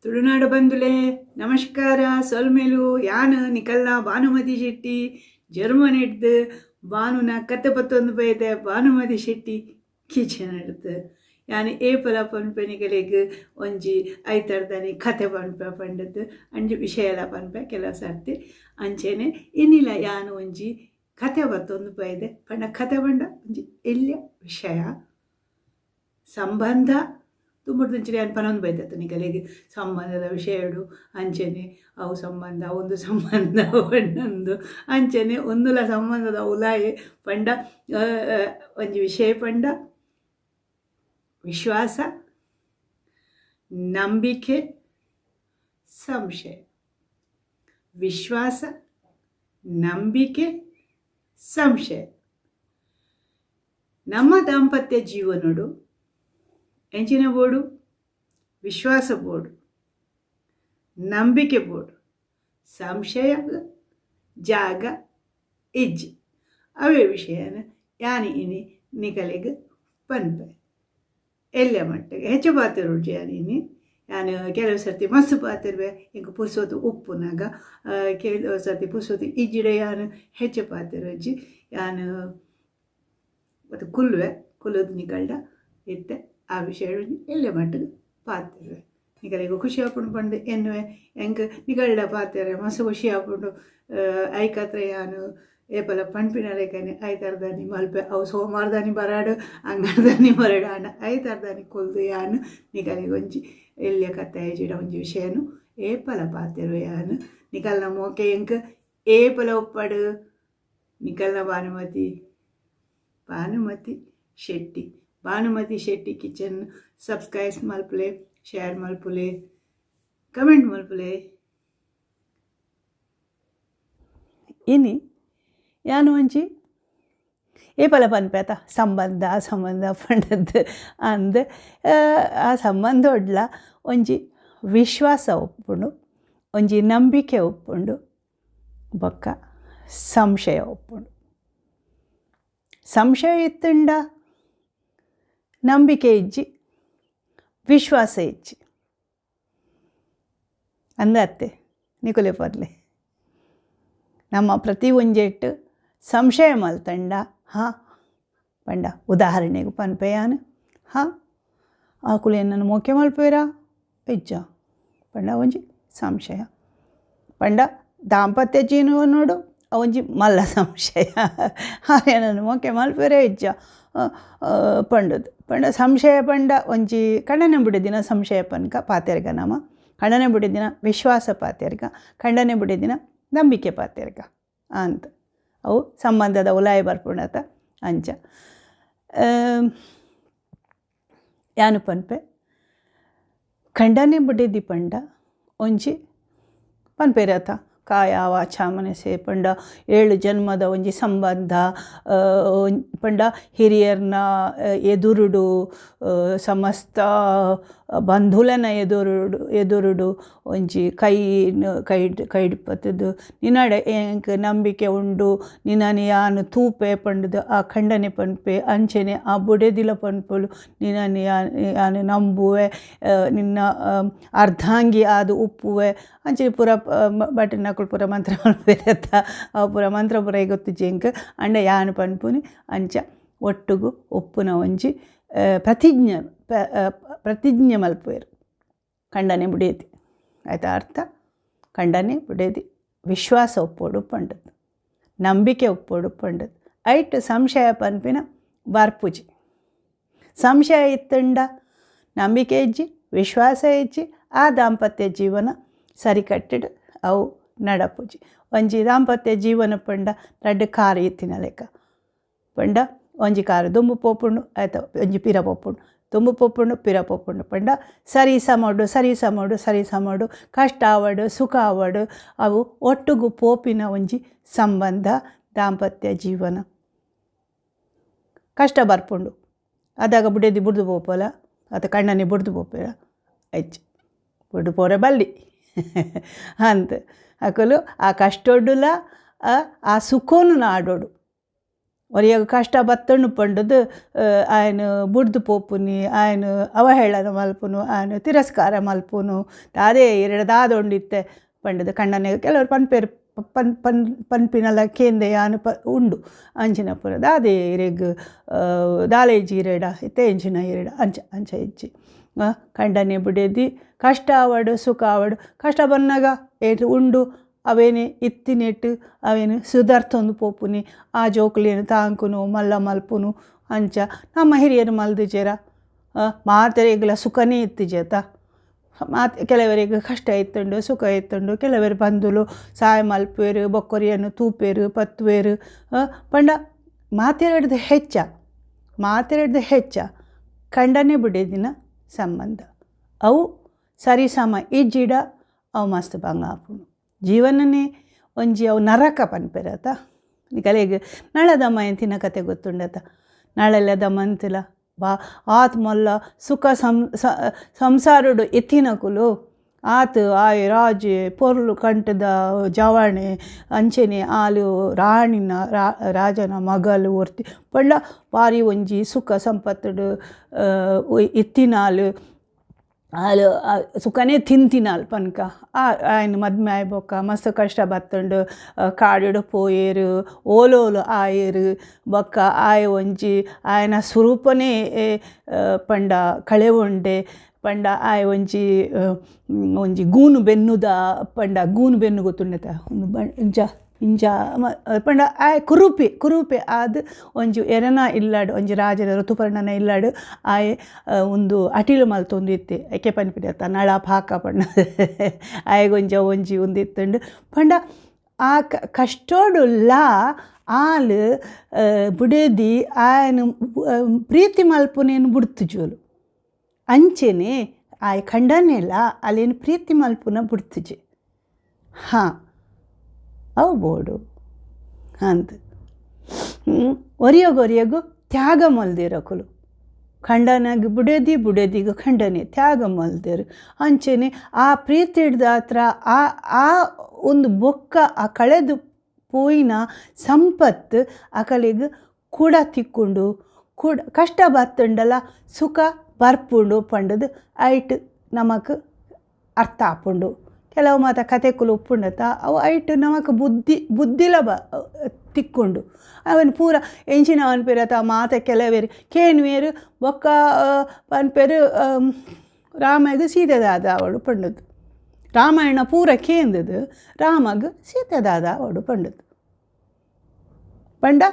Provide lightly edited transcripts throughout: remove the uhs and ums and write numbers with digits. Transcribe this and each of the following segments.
Tulunad ಬಂಧುಲೇ ನಮಸ್ಕಾರ. ಸೊಲ್ಮೆಲು. ಯಾನ್ ನಿಕಲ್ನ ಭಾನುಮತಿ ಶೆಟ್ಟಿ, ಜರ್ಮನಿಡ್ದು ಬಾನುನ ಕತೆ ಪತ್ತೊಂದು ಬೈದೆ ಭಾನುಮತಿ ಶೆಟ್ಟಿ ಕಿಚನ್ ಹಿಡ್ದು. ಯಾನ್ ಏಪಲ ಪನ್ಪೆ ನಿಕಲೆಗ್ ಒಂಜಿ ಐತರ್ದನಿ ಕತೆ ಪನ್ಪೆ ಪಂಡದ್ದು, ಅಂಜಿ ವಿಷಯಲ ಪನ್ಪೆ ಕೆಲವು ಸರ್ತಿ. ಅಂಚೆನೆ ಇನ್ನಿಲ ಯಾನ್ ಒಂಜಿ ಕತೆ ಬತ್ತೊಂದು ಬೈದೆ. ಪಂಡ ಕತೆ ಪಂಡ ಒಂಜಿ ಎಲ್ಯ ವಿಷಯ ಸಂಬಂಧ. ದುಂಬುಡ್ದಿಂಚಿನ ಯಾನ್ ಪನೊಂದು ಬೈದತ್ತ ನಿಕಲೆಗ್ ಸಂಬಂಧದ ವಿಷಯಡು. ಅಂಚೆನೆ ಅವು ಸಂಬಂಧ ಒಂದು ಸಂಬಂಧ ಪಂಡೊಂದು, ಅಂಚೆನೆ ಒಂದುಲ ಸಂಬಂಧದ ಉಲಾಯೆ ಪಂಡ ಒಂಜಿ ವಿಷಯ ಪಂಡ ವಿಶ್ವಾಸ, ನಂಬಿಕೆ, ಸಂಶಯ. ವಿಶ್ವಾಸ, ನಂಬಿಕೆ, ಸಂಶಯ. ನಮ್ಮ ದಾಂಪತ್ಯ ಜೀವನಡು ಎಂಚಿನ ಬೋಡು? ವಿಶ್ವಾಸ ಬೋಡು, ನಂಬಿಕೆ ಬೋಡು, ಸಂಶಯ ಜಾಗ ಇಜ್ಜಿ. ಅವೇ ವಿಷಯನ ಯಾನಿ ಇನಿ ನಿಕಲೆಗ್ ಪನ್ಪೆ. ಎಲ್ಯ ಮಟ್ಟಿಗೆ ಹೆಚ್ಚು ಪಾತೆರುಜಿ ಯಾನ್ ಇನಿ. ಯಾನ್ ಕೆಲವು ಸರ್ತಿ ಮಸ್ತ್ ಪಾತೆರುವೆ ಎಂಕ್ ಪುರ್ಸೊತ್ತು ಉಪ್ಪುನಗ. ಕೆಲವು ಸರ್ತಿ ಪುರ್ಸೊತ್ತು ಇಜ್ಜಿಡ ಯಾನ್ ಹೆಚ್ಚು ಪಾತೆರುಜಿ. ಯಾನ್ ಮತ್ತು ಕುಲ್ಲುವೆ, ಕುಲ್ಲುದು ನಿಕಲ್ಡ ಇತ್ತೆ ಆ ವಿಷಯ ಎಲ್ಯ ಮಟ್ಟಿಗೆ ಪಾತೆರುವೆ. ನಿಕಲೆಗ್ ಖುಷಿ ಆಪುಂಡು ಪಂದ್ ಎನ್ನುವೆ. ಎಂಕ್ ನಿಕಲ್ಡ ಪಾತೆರೆ ಮಸ್ತ್ ಖುಷಿ ಆಪುಂಡು. ಐಕತ್ರ ಯಾನ್ ಏಪಲ ಪನ್ಪಿನ ಲೆಕ್ಕನೆ ಐತಾರದಾನಿ ಮಲ್ಪೆ, ಅವು ಸೋಮವಾರದಾನಿ ಬರಾಡು, ಅಂಗಾರದಾನಿ ಬರಾಡು, ಆಂಡ ಐತಾರದಾನಿ ಕುಲ್ದು ಯಾನ್ ನಿಕಲೆಗ್ ಒಂಜಿ ಎಲ್ಯ ಕತೆ ಇಜ್ಜಿಡ ಒಂಜಿ ವಿಷಯನು ಏಪಲ ಪಾತೆರುವೆ ಯಾನ್. ನಿಕಲ್ನ ಮೋಕೆ ಎಂಕ್ ಏಪಲ ಉಪ್ಪಡು. ನಿಕಲ್ನ ಭಾನುಮತಿ, ಭಾನುಮತಿ ಶೆಟ್ಟಿ. ಭಾನುಮತಿ ಶೆಟ್ಟಿ ಕಿಚನ್ ಸಬ್ಸ್ಕ್ರೈಬ್ ಮಲ್ಪುಲೆ, ಶೇರ್ ಮಲ್ಪುಲೆ, ಕಮೆಂಟ್ ಮಲ್ಪುಲೆ. ಇನಿ ಯಾನ್ ಒಂಜಿ ಏಪಲ ಪನ್ಪೆ ಸಂಬಂಧ ಸಂಬಂಧ ಪಂಡದ್ದು ಅಂದ್. ಆ ಸಂಬಂಧೊಡ್ಲ ಒಂಜಿ ವಿಶ್ವಾಸ ಉಪ್ಪುಂಡು, ಒಂಜಿ ನಂಬಿಕೆ ಉಪ್ಪುಂಡು, ಬೊಕ್ಕ ಸಂಶಯ ಉಪ್ಪುಂಡು. ಸಂಶಯ ಇತ್ತುಂಡ ನಂಬಿಕೆ ಇಜ್ಜಿ, ವಿಶ್ವಾಸ ಇಜ್ಜಿ ಅಂದತ್ತೆ ನಿಕುಲೆ ಪರ್ಲೆ. ನಮ್ಮ ಪ್ರತಿ ಒಂಜೆಟ್ಟು ಸಂಶಯ ಮಲ್ತಂಡ ಹಾಂ ಪಂಡ ಉದಾಹರಣೆಗೆ ಪನ್ಪೆ ಯಾನ್, ಹಾಂ ಆಕುಲು ಎನ್ನನ್ನು ಮೋಕೆ ಮಲ್ಪೇರಾ ಇಜ್ಜ ಪಂಡ ಒಂಜಿ ಸಂಶಯ. ಪಂಡ ದಾಂಪತ್ಯ ಜೀವನೋಡು ಒಂಜಿ ಮಲ್ಲ ಸಂಶಯ, ಏನನ್ನು ಮೋಕೆ ಮಲ್ಪೇರೆ ಇಜ್ಜ ಪಂಡದು. ಪಂಡ ಸಂಶಯ ಪಂಡ ಒಂಜಿ ಖಂಡನೆ ಬಿಡಿದಿನ ಸಂಶಯ ಪನ್ಕ ಪಾತೆರ್ಗ ನಮ, ಖಂಡನೆ ಬಿಡಿದಿನ ವಿಶ್ವಾಸ ಪಾತೆರ್ಗ, ಖಂಡನೆ ಬಿಡಿದಿನ ನಂಬಿಕೆ ಪಾತೆರ್ಗ ಅಂತ. ಅವು ಸಂಬಂಧದ ಉಲಾಯ ಬರ್ಪುಂಡತ ಅಂಚ. ಯಾನು ಪನ್ಪೆ ಖಂಡನೆ ಬಿಡಿದಿ ಪಂಡ ಒಂಜಿ ಪನ್ಪೇರತ ಕಾಯ ವಾಚ ಮನಸೆ ಪಂಡ 7 ಜನ್ಮದ ಒಂಜಿ ಸಂಬಂಧ ಪಂಡ ಹಿರಿಯರ್ನ ಎದುರುಡು, ಸಮಸ್ತ ಬಂಧುಲನ ಎದುರುಡು ಒಂಜಿ ಕೈ ಕೈ ಕೈಡ್ ಪತ್ತದು ನಿನ್ನಡೆ ಎಂಕ್ ನಂಬಿಕೆ ಉಂಡು, ನಿನ್ನನಿ ಯಾನು ತೂಪೆ ಪಂಡದು ಆ ಖಂಡನೆ ಪನ್ಪೆ. ಅಂಚೆನೆ ಆ ಬುಡೆದಿಲ ಪನ್ಪುಲು ನಿನ್ನನಿ ಯಾನು ನಂಬುವೆ, ನಿನ್ನ ಅರ್ಧಾಂಗಿ ಆದು ಉಪ್ಪುವೆ. ಅಂಚೆ ಪೂರ ಬಟ್ಟೆನಕುಲು ಪೂರ ಮಂತ್ರ ಮಲ್ಪೆರತ್ತ, ಅವು ಪೂರ ಮಂತ್ರ ಪೂರ ಗೊತ್ತಿಜ್ಜಿ ಎಂಕ್. ಅಂಡ ಯಾನು ಪನ್ಪುನಿ ಅಂಚ ಒಟ್ಟುಗು ಉಪ್ಪುನ ಒಂಜಿ ಪ್ರತಿಜ್ಞೆ ಪ್ರತಿಜ್ಞೆ ಮಲ್ಪುವೆರು ಖಂಡನೆ ಬುಡೇದಿ. ಆಯ್ತಾ ಅರ್ಥ? ಖಂಡನೆ ಬುಡೇದಿ ವಿಶ್ವಾಸ ಒಪ್ಪೋಡು ಪಂಡದ್ದು, ನಂಬಿಕೆ ಒಪ್ಪೋಡು ಪಂಡದ್ದು. ಐಟ್ ಸಂಶಯ ಪನ್ಪಿನ ಬರ್ಪುಜಿ. ಸಂಶಯ ಇತ್ತಂಡ ನಂಬಿಕೆ ಇಜ್ಜಿ, ವಿಶ್ವಾಸ ಇಜ್ಜಿ, ಆ ದಾಂಪತ್ಯ ಜೀವನ ಸರಿಕಟ್ಟಿಡು ಅವು ನಡಪುಜಿ. ಒಂಜಿ ದಾಂಪತ್ಯ ಜೀವನ ಪಂಡ ರಡ್ಡ್ ಕಾರು ಇತ್ತಿನ ಲೆಕ್ಕ. ಪಂಡ ಒಂಜಿ ಕಾರು ದುಂಬು ಪೋಪುಂಡು, ಆಯ್ತು ಒಂಜಿ ಪಿರ ಪೋಪುಂಡು, ದುಂಬು ಪೋಪುಂಡು ಪಿರ ಪೋಪುಂಡು. ಪಂಡ ಸರಿ ಸಮೋಡು ಸರಿ ಸಮೋಡು ಸರಿ ಸಮೋಡು, ಕಷ್ಟ ಆವಡು ಸುಖ ಆವಡು ಅವು ಒಟ್ಟುಗು ಪೋಪಿನ ಒಂಜಿ ಸಂಬಂಧ ದಾಂಪತ್ಯ ಜೀವನ. ಕಷ್ಟ ಬರ್ಪುಂಡು ಅದಾಗ ಬುಡೇದಿ ಬುಡ್ದು ಪೋಪಲ, ಅತ ಕಣ್ಣನೆ ಬುಡ್ದು ಪೋಪೆರ ಹೆಚ್ಚು ಬುಡ್ದು ಪೋರೆ ಬಲ್ಲಿ ಅಂತ. ಅಕಲು ಆ ಕಷ್ಟೊಡ್ಡುಲ ಆ ಸುಖೋನು ನಾಡೋಡು. ಒರಿಯಗ್ ಕಷ್ಟ ಬತ್ತಣ್ಣು ಪಂಡದು ಆಯನ ಬುಡ್ದು ಪೋಪುನಿ ಆಯನ ಅವಹೇಳನ ಮಲ್ಪುನು ಆಯನ ತಿರಸ್ಕಾರ ಮಲ್ಪುನು ಅದೇ ಎರಡು ದಾದೊಂಡಿತ್ತೆ ಪಂಡದು ಕಣ್ಣನೆ ಕೆಲವರು ಪನ್ಪೇರು ಪನ್ ಪನ್ ಪನ್ಪಿನಲ ಕೇಂದೆ ಯಾನು ಪ ಉಂಡು ಅಂಚಿನ ಪೂರ ದಾದೆ ಇರೆಗ್ ದಾಲೇಜಿ ಇರೆಡ ಇತ್ತೆ ಎಂಚಿನ ಇರೆಡ ಅಂಚ ಅಂಚ ಇಜ್ಜಿ ಕಂಡನೆ ಬುಡೇದಿ ಕಷ್ಟ ಆವಡು ಸುಖ ಆವಡು ಕಷ್ಟ ಬನ್ನಾಗ ಏಟ್ ಉಂಡು ಅವೇನೆ ಇತ್ತಿನೆಟ್ಟು ಅವೇನು ಸುಧಾರ್ತೊಂದು ಪೋಪುನಿ ಆ ಜೋಕುಲೇನು ತಾಂಕುನು ಮಲ್ಲ ಮಲ್ಪುನು ಅಂಚ ನಮ್ಮ ಹಿರಿಯರು ಮಲ್ದಿಜೇರ ಮಾತೆರೆಗ್ಲ ಸುಖನೇ ಇತ್ತಿಜೇತ ಮಾತು ಕೆಲವರಿಗೆ ಕಷ್ಟ ಇತ್ತುಂಡು ಸುಖ ಇತ್ತುಂಡು ಕೆಲವರು ಬಂಧುಲು ಸಾಯ ಮಲ್ಪೇರು ಬೊಕ್ಕೊರಿಯನ್ನು ತೂಪೇರು ಪತ್ತುವೇರು ಪಂಡ ಮಾತೆರಡ್ದು ಹೆಚ್ಚ ಮಾತೆರಡ್ದು ಹೆಚ್ಚ ಕಂಡನೆ ಬಿಡೇದಿನ ಸಂಬಂಧ ಅವು ಸರಿಸಮ ಇಜ್ಜಿಡ ಅವು ಮಸ್ತ್ ಬಂಗ ಆಪುಂಡು ಜೀವನನೇ ಒಂಜಿ ಅವು ನರಕ ಪನ್ಪೆರತ ನಿಕಲೆಗ್ ನಳ ದಮಯಂತಿನ ಕತೆ ಗೊತ್ತುಂಡತ ನಳೆಲ್ಲ ದಮಂತಿಲ ಬಾ ಆತ್ ಮೊಲ್ಲ ಸುಖ ಸಂಸಾರುಡು ಎತ್ತಿನಕುಲು ಆತ್ ಆಯ್ ರಾಜೆ ಪೊರ್ಲು ಕಂಠದ ಜವಣೆ ಅಂಚೆನೆ ಆಲು ರಾಣಿನ ರಾಜನ ಮಗಲು ಒರ್ತಿ ಪಂಡ ಬಾರಿ ಒಂಜಿ ಸುಖ ಸಂಪತ್ತುಡು ಇತ್ತಿನಾಲು ಆಲು ಸುಖನೇ ತಿಂತಿನಾಲ್ ಪನ್ಕ ಆಯ್ನ ಮದ್ಮೆ ಆಯ್ ಬೊಕ್ಕ ಮಸ್ತ್ ಕಷ್ಟ ಬತ್ತುಂಡು ಕಾಡುಡು ಪೋಯೇರು ಓಲೋಲು ಆಯೇರು ಬೊಕ್ಕ ಆಯ್ ಒಂಜಿ ಆಯನ ಸ್ವರೂಪನೇ ಪಂಡ ಕಳೆವುಂಡೆ ಪಂಡ ಆಯ್ ಒಂಜಿ ಒಂಜಿ ಗೂನು ಬೆನ್ನುದ ಪಂಡ ಗೂನು ಬೆನ್ನು ಗೊತ್ತುಂಡತ ಒಂದು ಇಂಚ ಇಂಚ ಪಂಡ ಆಯ್ ಕುರುಪೆ ಕುರುಪೆ ಆದ್ ಒಂಜಿ ಎರನ ಇಲ್ಲಾಡು ಒಂಜಿ ರಾಜನ ಋತುಪರ್ಣನ ಇಲ್ಲಾಡು ಆಯ್ ಒಂದು ಅಟಿಲು ಮಲ್ತೊಂದು ಇತ್ತೆ ಐಕೆ ಪನ್ಪಿಡತ್ತ ನಳ ಪಾಕ ಪಂಡ ಆಯಗೊಂಜ ಒಂಜಿ ಒಂದು ಇತ್ತುಂಡು ಪಂಡ ಆ ಕಷ್ಟೋಡುಲ್ಲ ಆಲು ಬುಡೇದಿ ಆಯನ ಪ್ರೀತಿ ಮಲ್ಪುನೇನು ಬುಡ್ತು ಜೋಲು ಅಂಚೆನೆ ಆಯ್ ಖಂಡನೆಲ್ಲ ಅಲ್ಲೇನು ಪ್ರೀತಿ ಮಲ್ಪುನ ಬುಡ್ತುಜೆ ಹಾಂ ಅವು ಬೋಡು ಅಂತ ಒರಿಯಗೊರಿಯಗು ತ್ಯಾಗ ಮಲ್ದಿರಕುಲು ಖಂಡನಾಗಿ ಬುಡೇದಿ ಬುಡೇದಿಗ ಖಂಡನೆ ತ್ಯಾಗ ಮಲ್ದಿರು ಅಂಚೆನೆ ಆ ಪ್ರೀತಿ ಹಿಡ್ದ ಹತ್ರ ಆ ಆ ಒಂದು ಬೊಕ್ಕ ಆ ಕಳೆದು ಪೋಯಿನ ಸಂಪತ್ತು ಅಕಲಿಗೆ ಕೂಡ ತಿಕ್ಕೊಂಡು ಕೂಡ ಕಷ್ಟ ಬತ್ತುಂಡಲ ಸುಖ ಬರ್ಪುಂಡು ಪಂಡದು ಐಟ್ ನಮಕ್ ಅರ್ಥ ಆಪುಂಡು. ಕೆಲವು ಮಾತ ಕತೆಕುಲು ಉಪ್ಪುಂಡತ ಅವು ಐಟ್ ನಮಕ್ ಬುದ್ಧಿ ಬುದ್ಧಿಲ ಬ ತಿಕ್ಕೊಂಡು ಅವನು ಪೂರ ಎಂಚಿನ ಪನ್ಪೆರ್ ಮಾತ ಕೆಲವೇರು ಕೇನುವೇರು ಬೊಕ್ಕ ಪನ್ಪೆರು ರಾಮಗ್ ಸೀತೆದಾದ ಅವಳು ಪಂಡದು ರಾಮಾಯಣ ಪೂರ ಕೇಂದದು ರಾಮಗ್ ಸೀತೆದಾದ ಅವಳು ಪಂಡದು ಪಂಡ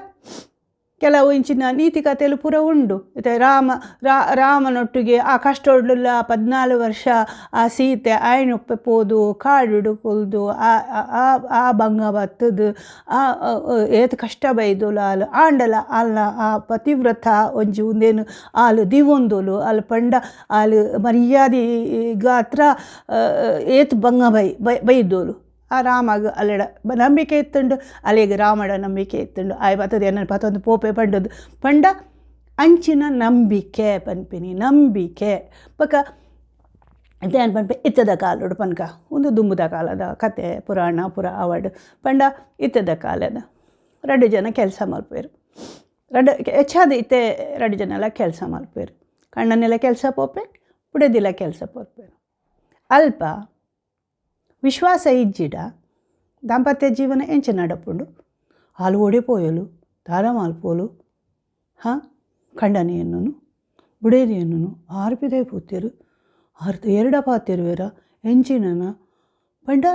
ಕೆಲವು ಇಂಚಿನ ನೀತಿ ಕಥೆಲು ಪೂರ ಉಂಡು. ಇತ್ತೆ ರಾಮ ರಾಮನೊಟ್ಟಿಗೆ ಆ ಕಷ್ಟೊಡ್ಲುಲ್ಲ 14 ವರ್ಷ ಆ ಸೀತೆ ಆಯನೊಪ್ಪೆ ಪೋದು ಕಾಡುಡು ಕೊಲ್ದು ಆ ಆ ಬಂಗ ಬತ್ತದು ಆ ಏತ್ ಕಷ್ಟ ಬೈದೋಲು ಆಲು ಆಂಡಲ ಅಲ್ಲ ಆ ಪತಿವ್ರತ ಒಂಜಿ ಉಂದೇನು ಆಲು ದಿವೊಂದೋಲು ಆಲು ಪಂಡ ಆಲು ಮರ್ಯಾದೆ ಗಾತ್ರ ಏತ್ ಬಂಗ ಬೈ ಬೈ ಬೈದೋಲು ಆ ರಾಮಗ್ ಅಲ್ಲೆಡ ನಂಬಿಕೆ ಇತ್ತುಂಡು ಅಲ್ಲಿಗೆ ರಾಮಡ ನಂಬಿಕೆ ಇತ್ತುಂಡು ಆಯ್ ಬತ್ತದ ಎನ್ನ ಪತ್ತೊಂದು ಪೋಪೆ ಪಂಡದು ಪಂಡ ಅಂಚಿನ ನಂಬಿಕೆ ಪನ್ಪಿನಿ ನಂಬಿಕೆ ಬೊಕ ಇತ್ತೆ ಪನ್ಪೆ ಇತ್ತದ ಕಾಲೋಡು ಪನ್ಕ ಒಂದು ದುಂಬುದ ಕಾಲದ ಕತೆ ಪುರಾಣ ಪುರ ಆವಡ್ ಪಂಡ ಇತ್ತದ ಕಾಲದ ರಡ್ಡು ಜನ ಕೆಲಸ ಮಲ್ಪೇರು ರಡ್ಡು ಹೆಚ್ಚಾದ ಇತ್ತೆ ರಡ್ಡು ಜನ ಎಲ್ಲ ಕೆಲಸ ಮಲ್ಪೇರು ಕಣ್ಣನೆಲ್ಲ ಕೆಲಸ ಪೋಪೆ ಬುಡದಿಲ್ಲ ಕೆಲಸ ಪೋಪೇರು ಅಲ್ಪ ವಿಶ್ವಾಸ ಇಜ್ಜಿಡ ದಾಂಪತ್ಯ ಜೀವನ ಎಂಚ ನಡಪುಂಡು ಹಾಲು ಓಡಿ ಪೋಯಲು ದಾರ ಮಲ್ಪೋಲು ಹಾಂ ಖಂಡನೆಯನ್ನು ಬುಡೇದಿಯನ್ನು ಆರ್ಪಿದೆ ಪೂತಿರು ಆರ್ತ ಎರಡ ಪಾತಿರುವೆರ ಎಂಚಿನನ ಪಂಡ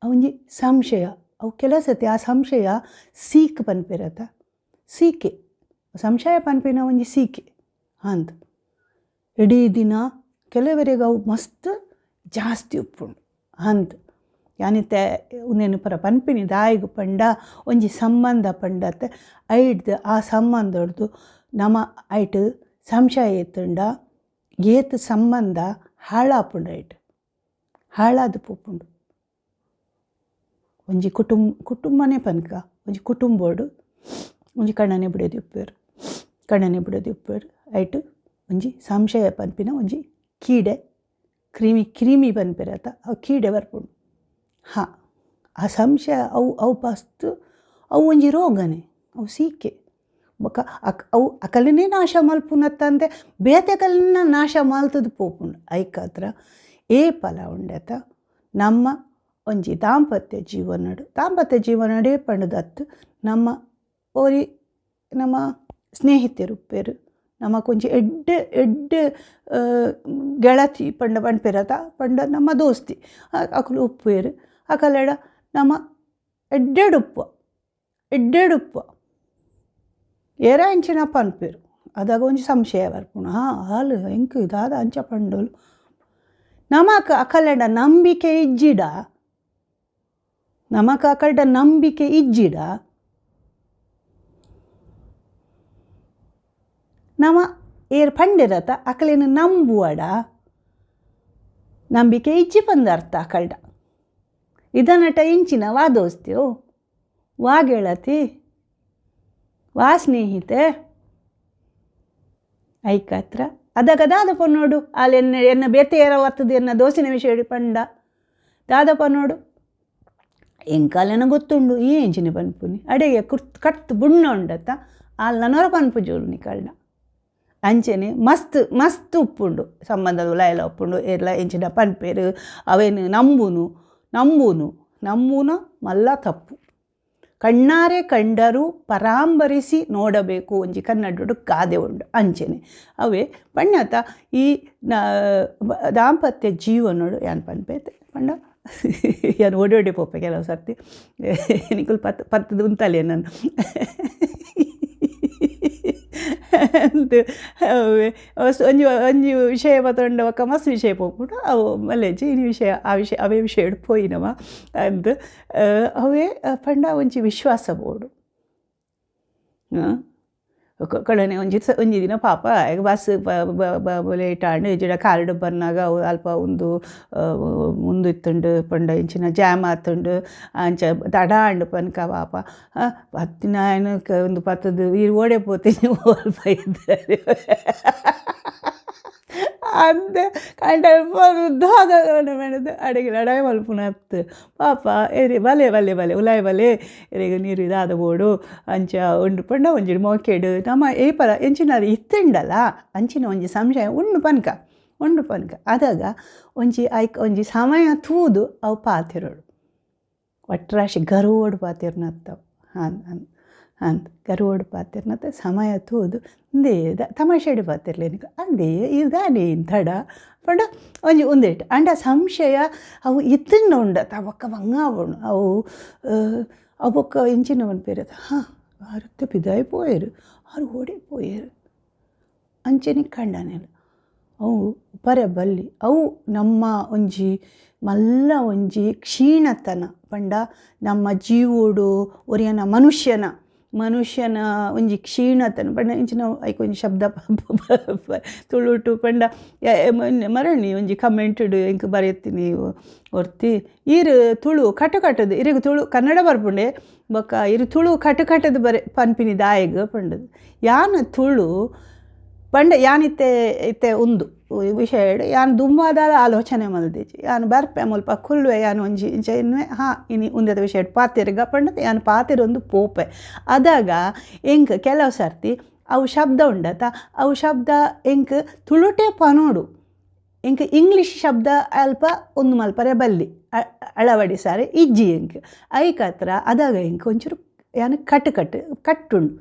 ಅವಂಜಿ ಸಂಶಯ ಅವು ಕೆಲವು ಸತಿ ಆ ಸಂಶಯ ಸೀಕ್ ಪನ್ಪಿರತ್ತ ಸೀಕೆ ಸಂಶಯ ಪನ್ಪಿನ ಒಂಜಿ ಸೀಕೆ ಅಂದ್ ಇಡೀ ದಿನ ಕೆಲವರಿಗೆ ಅವು ಮಸ್ತ್ ಜಾಸ್ತಿ ಉಪ್ಪುಂಡು ಅಂದ್ ಯಾನಿತ್ತೆ ಉಂದೆನು ಪರ ಪನ್ಪಿನಿ ದಾಯಿಗ್ ಪಂಡ ಒಂಜಿ ಸಂಬಂಧ ಪಂಡತ್ತೆ ಐಡ್ದು ಆ ಸಂಬಂಧಡ್ದು ನಮ ಐಟ್ ಸಂಶಯ ಇತ್ತುಂಡ ಏತ್ ಸಂಬಂಧ ಹಾಳಾಪುಂಡು ಐಟ್ ಹಾಳಾದ್ ಪೋಪುಂಡು. ಒಂಜಿ ಕುಟುಂಬನೇ ಪನ್ಕ ಒಂಜಿ ಕುಟುಂಬೋಡು ಒಂಜಿ ಕಣ್ಣನೆ ಬುಡೇದಿ ಉಪ್ಪೇರು ಕಣ್ಣನೆ ಬುಡೇದಿ ಉಪ್ಪೇರು ಐಟ್ ಒಂಜಿ ಸಂಶಯ ಪನ್ಪಿನ ಒಂಜಿ ಕೀಡೆ ಕ್ರಿಮಿ ಕ್ರಿಮಿ ಪನ್ಪೆರತ ಅವು ಕೀಡೆ ಬರ್ಪುಂಡು. ಹಾಂ ಆ ಸಂಶಯ ಅವು ಅವು ಪಸ್ತು ಅವು ಒಂಜಿ ರೋಗನೆ ಅವು ಸೀಕೆ ಬೊಕ ಅವು ಅಕಲನೇ ನಾಶ ಮಲ್ಪುನತ್ತಂದೆ ಬೇತೆ ಕಲಿನ ನಾಶ ಮಲ್ತದು ಪೋಪುಂಡು. ಐಕಾತ್ರ ಏ ಫಲ ಉಂಡತ ನಮ್ಮ ಒಂಜಿ ದಾಂಪತ್ಯ ಜೀವನಡು, ದಾಂಪತ್ಯ ಜೀವನಡೇ ಪಂಡದತ್ತು ನಮ್ಮ ಓರಿ ನಮ್ಮ ಸ್ನೇಹಿತರು ನಮಕೊಂಜಿ ಎಡ್ಡೆ ಎಡ್ಡೆ ಗೆಳತಿ ಪಂಡ ಪನ್ಪೆರತ ಪಂಡ ನಮ್ಮ ದೋಸ್ತಿ ಅಕುಲು ಉಪ್ಪುವೆರು ಅಕಲೆಡ ನಮ್ಮ ಎಡ್ಡೆಡುಪ್ಪು ಎಡ್ಡೆಡುಪ್ಪು ಏರ ಅಂಚಿನ ಪನ್ಪೆರು. ಅದಾಗ ಒಂಜಿ ಸಂಶಯ ಬರ್ಪುಂಡು, ಹಾಂ ಹಾಲು ಎಂಕ್ ದಾದ ಅಂಚ ಪಂಡೋಲು. ನಮಕ್ ಅಕಲೆಡ ನಂಬಿಕೆ ಇಜ್ಜಿಡ, ನಮಕ್ ಅಕಲ್ಡ ನಂಬಿಕೆ ಇಜ್ಜಿಡ ನಮ ಏರ್ ಪಂಡಿರತ ಅಕಲೇನು ನಂಬುವಡ ನಂಬಿಕೆ ಇಜ್ಜಿ ಪಂದ ಅರ್ಥ ಅಕಲ್ಡ. ಇದನ್ನಟ ಇಂಚಿನ ವಾ ದೋಸ್ತಿಯೋ ವಾ ಗೆಳತಿ ವಾ ಸ್ನೇಹಿತೆ ಐಕಾತ್ರ ಅದಾಗ ದಾದಪ್ಪ ನೋಡು ಅಲ್ಲಿ ಎನ್ನ ಎನ್ನ ಬೇತೆ ಒತ್ತದು ಎನ್ನ ದೋಸಿನ ವಿಷಯ ಪಂಡ ದಾದಪ್ಪ ನೋಡು ಎಂಕಾಲೇನ ಗೊತ್ತುಂಡು ಈ ಎಂಚಿನ ಪನ್ಪುನಿ ಅಡೆಗೆ ಕುರ್ತ್ ಕಟ್ ಬುಣ್ಣ ಉಂಡತ್ತ ಅಲ್ಲಿ ನನೊರ ಪನ್ಪು ಜೋರು ನಿಕಲ್ನ. ಅಂಚೆನೆ ಮಸ್ತ್ ಮಸ್ತ್ ಉಪ್ಪುಂಡು ಸಂಬಂಧದ ಉಲಾಯಲ ಉಪ್ಪುಂಡು ಎಲ್ಲ ಎಂಚಿನ ಪನ್ಪೇರು ಅವೇನು ನಂಬುನು ನಂಬುನು ನಂಬುನ ಮಲ್ಲ ತಪ್ಪು. ಕಣ್ಣಾರೆ ಕಂಡರೂ ಪರಾಂಬರಿಸಿ ನೋಡಬೇಕು ಒಂಜಿ ಕನ್ನಡಡು ಗಾದೆ ಉಂಡು. ಅಂಚೆನೆ ಅವೇ ಪಣ್ಣತ ಈ ದಾಂಪತ್ಯ ಜೀವನೋಡು ಯಾನ್ ಪನ್ಪೇತೆ ಪಂಡ ಯಾನು ಓಡಿ ಓಡಿ ಪೋಪೆ ಕೆಲವು ಸರ್ತಿ ನಿಕುಲ್ ಪತ್ ಪತ್ತದ ಉಂತಲೆ ನಾನು ಅಂದ್ ಒಂಜಿ ಒಂಜಿ ವಿಷಯ ಬತ್ತೊಂಡ ಒಕ್ಕ ಮಸ್ತ್ ವಿಷಯ ಪೋಪುಂಡು ಅವು ಮಲ್ಲೆಜ್ಜಿ ಇನಿ ವಿಷಯ ಆ ವಿಷಯ ಅವೇ ವಿಷಯ ಪೋಯಿನವ ಅಂದ್ ಅವೇ ಪಂಡ ಒಂಜಿ ವಿಶ್ವಾಸ ಬೋಡು. ಕಳನೆ ಒಂಜಿ ಒಂಜಿ ದಿನ ಪಾಪ ಬಸ್ ಲೇಟ್ ಆಂಡ್ ಇಜ್ಜಿಡ ಕಾರ್ಡ್ ಬನ್ನಾಗ ಅವು ಅಲ್ಪ ಒಂದು ಮುಂದು ಇತ್ತುಂಡು ಪಂಡ ಇಂಚಿನ ಜಾಮ್ ಆತುಂಡು ಅಂಚ ತಡ ಆಂಡ್ ಪನ್ಕ ಪಾಪ ಪತ್ತಿನ ಒಂದು ಪತ್ತದು ಈರ್ ಓಡೆ ಪೋತೀನಿ ಅಲ್ಪ ಇದ್ದಾರೆ ಅಂದ ಕಂಡ ದಾದ ಅಡಿಗೆ ಲಡಾಯಿ ಮಲ್ಪುನ ಅತ್ತು ಪಾಪ ಎರಿ ಬಲೆ ಬಲೆ ಬಲೆ ಉಲಾಯ್ ಬಲೆ ಎರೆಗ್ ನೀರು ಇದಾದ ಬೋಡು ಅಂಚ ಉಂಡು ಪಂಡ ಒಂಜಿ ಮೋಕೆಡು ನಮ್ಮ ಏಪಲ ಎಂಚಿನ ಇತ್ತುಂಡಲ ಅಂಚಿನ ಒಂಜಿ ಸಂಶಯ ಉಂಡು ಪನ್ಕ ಉಂಡು ಪನ್ಕ. ಅದಾಗ ಒಂಜಿ ಐಕ್ ಒಂಜಿ ಸಮಯ ತೂದು ಅವು ಪಾತಿರೋಡು ಒಟ್ರಾಶಿ ಗರುವೋಡು ಪಾತಿರ್ನತ್ತವು ಹಾಂ ಅಂತ ಗರುವೋಡು ಪಾತಿರ್ನತ್ತ ಸಮಯ ತೂದು ಅಂದೇ ತಮಾಷೆಡು ಪಾತಿರ್ಲೇನಿಕ ಅಂದೇ ಇದಾನೆ ತಡ ಪಂಡ ಒಂಜಿ ಒಂದೇಟು ಅಂಡ ಸಂಶಯ ಅವು ಇತ್ತಂಡ ಉಂಡ ತವಕ್ಕ ಬಂಗಾವಣು ಅವು ಅವಕ್ಕ ಇಂಚಿನ ಪನ್ಪೇರತ್ತ ಹಾಂ ಆರು ಪಿದಾಯಿ ಪೋಯರು ಆರು ಓಡಿ ಪೋಯರು ಅಂಚೆನೆ ಕಂಡನೆಲ್ಲ ಅವು ಪರೆ ಬಲ್ಲಿ ಅವು ನಮ್ಮ ಒಂಜಿ ಮಲ್ಲ ಒಂಜಿ ಕ್ಷೀಣತನ ಪಂಡ ನಮ್ಮ ಜೀವೋಡು ಒರಿಯನ ಮನುಷ್ಯನ ಮನುಷ್ಯನ ಒಂಜಿ ಕ್ಷೀಣತನ ಪಂಡ ಇಂಚಿನ ಐಕ್ ಒಂಜಿ ಶಬ್ದ ತುಳುಟು ಪಂಡ ಮರಣಿ ಒಂಜಿ ಕಮೆಂಟೆಡ್ ಎಂಕ್ ಬರೆಯತ್ತೀನಿ ಒರ್ತಿ ಈರು ತುಳು ಕಟ್ಟು ಕಟ್ಟದು ಇರೆಗ್ ತುಳು ಕನ್ನಡ ಬರ್ಪುಂಡೆ ಬೊಕ್ಕ ಇರು ತುಳು ಕಟ್ಟು ಕಟ್ಟದು ಬರೆ ಪನ್ಪಿನಿ ದಾಯಗ್ ಪಂಡದು ಯಾನ ತುಳು ಪಂಡ ಯಾನಿತ್ತೆ ಇತ್ತೆ ಉಂದು ವಿಷಯ ಯಾನ್ ದುಂಬಾದಾದ ಆಲೋಚನೆ ಮಲ್ದಿಜಿ ಯಾನ್ ಬರ್ಪೆ ಮುಲ್ಪ ಕುಲ್ವೆ ಯಾನ್ ಒಂಜಿ ಇಂಚ ಇನ್ವೆ ಹಾಂ ಇನಿ ಉಂದೆದ ವಿಷಯ ಪಾತೆರ್ಗ ಪಂಡದ ಯಾನ್ ಪಾತೆರೊಂದು ಪೋಪೆ. ಅದಾಗ ಎಂಕ್ ಕೆಲವು ಸರ್ತಿ ಅವು ಶಬ್ದ ಉಂಡತ ಅವು ಶಬ್ದ ಎಂಕ್ ತುಳುಟೆ ಪನೋಡು ಎಂಕ್ ಇಂಗ್ಲೀಷ್ ಶಬ್ದ ಅಲ್ಪ ಒಂದು ಮಲ್ಪರೆ ಬಲ್ಲಿ ಅಳವಡಿಸಾರೆ ಇಜ್ಜಿ ಎಂಕ್ ಐಕತ್ರ. ಅದಾಗ ಎಂಕ್ ಒಂಚೂರು ಯಾನ್ ಕಟ್ಟು ಕಟ್ಟು ಕಟ್ಟುಂಡು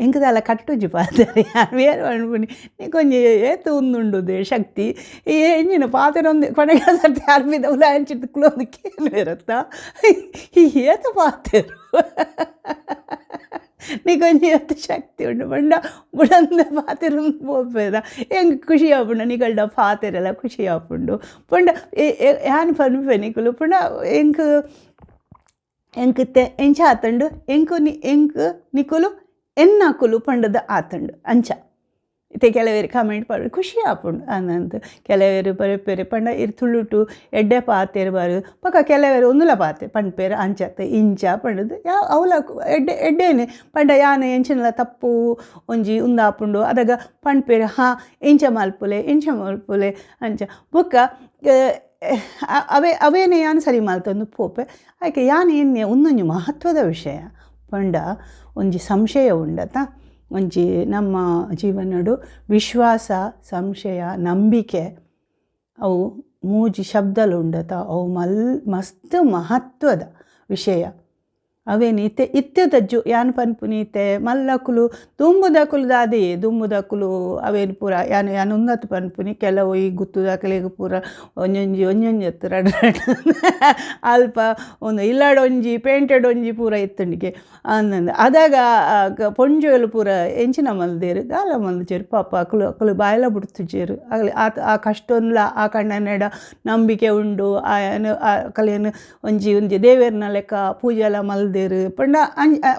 ಎಂಕದಲ್ಲ ಕಟ್ಟುಜಿ ಪಾತೆರ ಯಾನ್ ಬೇರೆ ಪನ್ಪುನಿ ನೀಕೊಂಜಿ ಏತ್ ಉಂದುಂಡುದೆ ಶಕ್ತಿ ಎಂಜಿನ ಪಾತೆರೊಂದು ಕೊನೆಗೆ ಸರ್ತಿ ಅರ್ಬಿದ ಉಲಾಂಚಿಟ್ಟು ಕುಲೊಂದು ಕೇಳುವೆರತ್ತ ಏತ ಪಾತೆರು ನೀಕೊಂಜಿ ಏತ್ ಶಕ್ತಿ ಉಂಡು ಪಂಡ ಬುಡಂದ ಪಾತೆರೊಂದು ಪೋಪೆದ ಎಂಕ್ ಖುಷಿ ಆಪುಂಡು ನಿಕಲ್ಡ ಪಾತೆರೆಲ್ಲ ಖುಷಿ ಆಪುಂಡು ಪಂಡ ಯಾನ್ ಪನ್ಪೆ ನಿಕುಲು ಪಂಡ ಎಂಕ್ ಎಂಕ್ ಎಂಚ ಆತುಂಡು ಎಂಕು ಎಂಕ್ ನಿಕುಲು ಎನ್ನಕುಲು ಪಂಡದ ಆತುಂಡು ಅಂಚ ಇತ್ತೆ ಕೆಲವೇರು ಕಮೆಂಟ್ ಪಾಡು ಖುಷಿ ಆಪುಂಡು ಅಂದಂತ ಕೆಲವೇರು ಬರೆಪೇರು ಪಂಡ ಇರ್ ತುಳುಟು ಎಡ್ಡೆ ಪಾತೆರು ಬಾರು ಪಕ್ಕ ಕೆಲವೇರು ಒಂದುಲ ಪಾತೆ ಪನ್ಪೇರು ಅಂಚತ್ತ ಇಂಚ ಪಂಡದು ಯಾವ ಅವಲ ಎಡ್ಡೆ ಎಡ್ಡೇನೆ ಪಂಡ ಯಾನ್ ಎಂಚಿನಲ ತಪ್ಪು ಒಂಜಿ ಉಂದಾಪುಂಡು ಅದಾಗ ಪನ್ಪೇರು ಹಾಂ ಇಂಚ ಮಲ್ಪುಲೆ ಇಂಚ ಮಲ್ಪುಲೆ ಅಂಚ ಬೊಕ್ಕ ಅವೇ ಅವೇನೆ ಯಾನ್ ಸರಿ ಮಲ್ತೊಂದು ಪೋಪೆ. ಆಯ್ಕೆ ಯಾನ್ ಎನ್ನೆ ಒಂದೊಂಜಿ ಮಹತ್ವದ ವಿಷಯ ಪಂಡ ಒಂಜಿ ಸಂಶಯ ಉಂಡತ ಒಂಜಿ ನಮ್ಮ ಜೀವನಡು ವಿಶ್ವಾಸ ಸಂಶಯ ನಂಬಿಕೆ ಅವು ಮೂಜಿ ಶಬ್ದಲು ಉಂಡತ ಅವು ಮಸ್ತ್ ಮಹತ್ವದ ವಿಷಯ. ಅವೇನು ಇತ್ತೆ ಇತ್ತೆದ ಜೋ ಯಾನ್ ಪನ್ಪುನಿ ಇತ್ತೆ ಮಲ್ಲಕುಲು ದುಂಬುದಕುಲು ದಾದೆಯೇ ದುಂಬುದಕುಲು ಅವೇನು ಪೂರ ಯಾನ್ ಯಾನ್ ಉನ್ನತ ಪನ್ಪುನಿ ಕೆಲವು ಈ ಗುತ್ತುದಕಲೆಗ್ ಪೂರ ಒಂಜೊಂಜಿ ಒಂಜೊಂಜಿ ಅತ್ತು ರಡ್ಡ್ ರಡ್ಡ್ ಅಲ್ಪ ಒಂದು ಇಲ್ಲಡೊಂಜಿ ಪೇಂಟೆಡೊಂಜಿ ಪೂರ ಇತ್ತುಂಡಿಗೆ ಅಂದಂದು ಅದಾಗ ಪೊಂಜೋಲು ಪೂರ ಎಂಚಿನ ಮಲ್ದೇರು ದಾಲ ಮಲ್ಜೆರ್ ಪಾಪ ಅಕುಲು ಅಕುಲು ಬಾಯ್ಲ ಬುಡ್ತುಜೆರ್ ಅಗಲೆ ಆತ್ ಆ ಕಷ್ಟೊನ್ಲ ಆ ಕಣ್ಣನೆಡ ನಂಬಿಕೆ ಉಂಡು ಆಯನ ಅಕಲೇನು ಒಂಜಿ ಒಂಜಿ ದೇವೆರ್ನ ಲೆಕ್ಕ ಪೂಜೆಲ ಮಲ್ದೇರು ಪಂಡ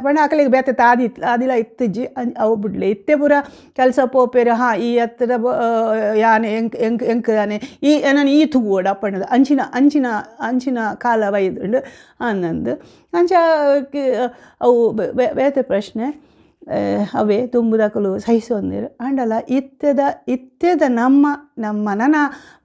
ಪಂಡ ಅಕಲೆಗ್ ಬೇತೆ ತಾದಿ ಆದಿಲ ಇತ್ತುಜಿ ಅವು ಬುಡ್ಲೆ ಇತ್ತೆ ಪೂರ ಕೆಲಸ ಪೋಪೆರ್ ಹಾಂ ಈ ಹತ್ರ ಯಾನೆ ಎಂಕ್ ಎಂಕ್ ಎಂಕ್ ಯಾನೆ ಈ ಎನನ್ ಈ ತೂವೊಡ ಪಂಡದ ಅಂಚಿನ ಅಂಚಿನ ಅಂಚಿನ ಕಾಲ ಬೈದುಂಡು ಅಂದಂದು ಅಂಚ ಅವು ಬೇತೆ ಪ್ರಶ್ನೆ. ಅವೇ ದುಂಬುದಕುಲು ಸಹಿಸೊಂದೆರ್ ಆಂಡಲ ಇತ್ತೆದ ಇತ್ತೆದ ನಮ್ಮ ನಮ್ಮ ನನ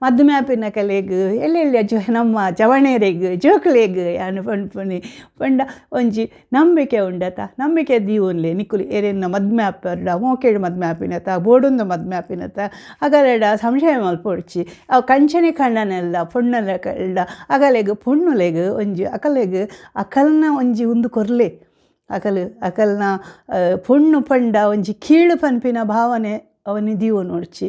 ಮದ್ಮೆ ಆಪಿನ ಕಲೆಗ್ ಎಲ್ಲೆಲ್ಯ ಜೋ ನಮ್ಮ ಜವಣೆರೆಗ್ ಜೋಕುಲೆಗ್ ಯಾನ್ ಪನ್ಪುನಿ ಪಂಡ ಒಂಜಿ ನಂಬಿಕೆ ಉಂಡತ ನಂಬಿಕೆ ದೀವೊನ್ಲೆ ನಿಕುಲು ಏರೆನ್ನ ಮದ್ಮೆ ಆಪೆರ್ಡ ಮೋಕೆಡ್ ಮದ್ಮೆ ಆಪಿನತ ಬೋಡುಂದು ಮದ್ಮೆ ಆಪಿನತ ಅಗಲೆಡ ಸಂಶಯ ಮಲ್ಪೊಡ್ಚಿ ಅವು ಕಂಚನೆ ಕಣ್ಣನೆಲ್ಲ ಪೊಣ್ಣಲೆ ಕಳ್ಳ ಅಗಲೆಗ್ ಪೊಣ್ಣುಲೆಗ್ ಒಂಜಿ ಅಕಲೆಗ್ ಅಕಲ್ನ ಒಂಜಿ ಉಂದು ಕೊರ್ಲೆ ಅಕಲ್ ಅಕಲ್ನ ಪೊಣ್ಣು ಪಂಡ ಒಂಜಿ ಕೀಳು ಪನ್ಪಿನ ಭಾವನೆ ಅವನಿ ದೀವೊನೊಡ್ಚಿ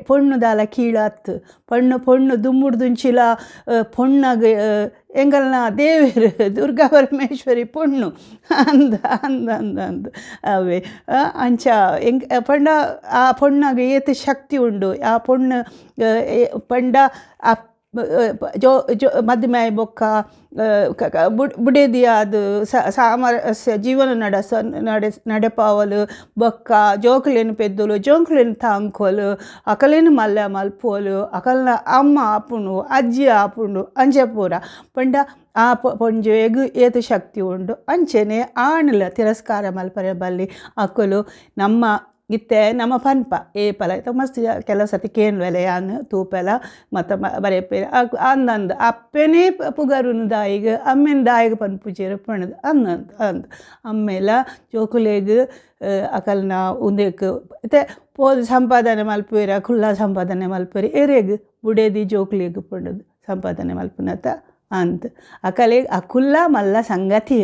ಪೊಣ್ಣು ದಾಲ ಕೀಳಾತ್ ಪಣ್ಣು ಪೊಣ್ಣು ದುಂಬುಡ್ದುಂಚಿಲ ಪೊಣ್ಣಗ್ ಎಂಗಲ್ನ ದೇವೆರ್ ದುರ್ಗಾ ಪರಮೇಶ್ವರಿ ಪೊಣ್ಣು ಅಂದ ಅಂದ ಅಂದ ಅಂದ್ ಅವೇ ಅಂಚ ಎಂಕ್ ಪಂಡ ಆ ಪೊಣ್ಣಗ್ ಏತ್ ಶಕ್ತಿ ಉಂಡು ಆ ಪೊಣ್ಣು ಪಂಡ ಆ ಜೋ ಜೋ ಮದ್ಮೆ ಆಯಿ ಬೊಕ್ಕ ಬುಡೆದಿಯಾದ್ ಸಾಮರಸ್ಯ ಜೀವನ ನಡೆಸ ನಡೆಪಾವಲು ಬೊಕ್ಕ ಜೋಕುಲೆನ್ ಪೆದ್ದುಲು ಜೋಕುಲೆನ್ ತಾಂಕೊಲು ಅಕಲೆನ್ ಮಲ್ಲ ಮಲ್ಪೋಲು ಅಕಲ್ನ ಅಮ್ಮ ಆಪುಂಡು ಅಜ್ಜಿ ಆಪುಂಡು ಅಂಚ ಪೂರ ಪಂಡ ಆ ಪೊಂಜೆಗ್ ಏತ್ ಶಕ್ತಿ ಉಂಡು ಅಂಚನೆ ಆಣುಲ ತಿರಸ್ಕಾರ ಮಲ್ಪರೆ ಬಲ್ಲಿ ಅಕುಲು ನಮ್ಮ ಇತ್ತೆ ನಮ್ಮ ಪನ್ಪ ಏಪಲ ಮಸ್ತ್ ಕೆಲವು ಸರ್ತಿ ಕೇನ್ವೆಲೆ ಯಾನ್ ತೂಪೆಲ ಮತ್ತು ಬರೆಪೆರ್ ಅಂದಂದು ಅಪ್ಪೆನೇ ಪುಗರುನು ದಾಯಿಗ್ ಅಮ್ಮೆನ್ ದಾಯಿಗ್ ಪನ್ಪುಜೆರ್ ಪಂಡ್ದ್ ಅಂದಂದು ಅಂದ್ ಅಮ್ಮೆಲ ಜೋಕುಲೆಗ್ ಅಕಲ್ನ ಉಂದೆಕ್ ಇತ್ತೆ ಪೋದು ಸಂಪಾದನೆ ಮಲ್ಪುವೆರ್ ಅಕುಲ್ಲ ಸಂಪಾದನೆ ಮಲ್ಪುವೆರ್ ಎರೆಗ್ ಬುಡೆದಿ ಜೋಕುಲೆಗ್ ಪಂಡುದು ಸಂಪಾದನೆ ಮಲ್ಪುನತ ಅಂದ್ ಅಕಲೆಗ್ ಅಕುಲ್ಲ ಮಲ್ಲ ಸಂಗತಿ